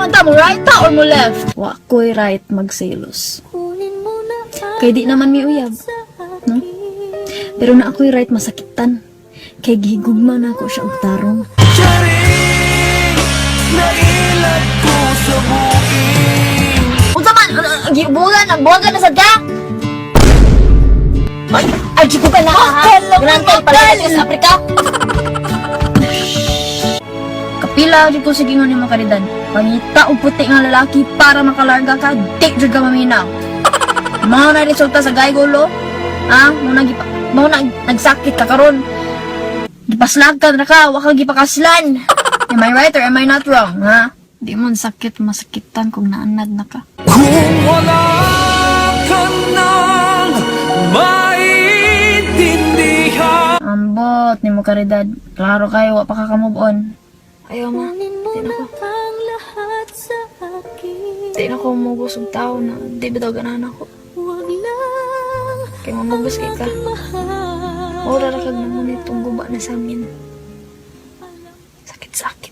man ta, mo right ta or mo left? Wa ko'y right magselos. Kay di naman mi uyab. No? Pero naa ko'y right masakitan. Kay gihigugma na ako siya og tarong. Charing, nailag ko sa buing. Unsa man gibugan nagbuwagan na sad ka? Ay, ay ko ka na ha. Grantal pala sa Afrika. Kapila jud ko sa gingon nimo, Karidad. Pangita og puti nga lalaki para makalarga ka, di jud ka maminaw. Mao na resulta sa gaygolo. Ha? Mao na nagsakit ka karon. Gipaslagan ra ka, wa ka gipakaslan. Am I right or am I not wrong, ha? Di mo sakit masakitan kung naanad na ka. Kung wala ka nang maintindihan. Ambot nimo, Karidad. Klaro kayo, wa pa ka ka-move on. Ayaw, ma. Di na ko. Di na ko mugos og tao na di ba daw ganahan ako. Kay mamugos kay ka. Ora ra kag naman itong guba na sa amin. Sakit sa akin.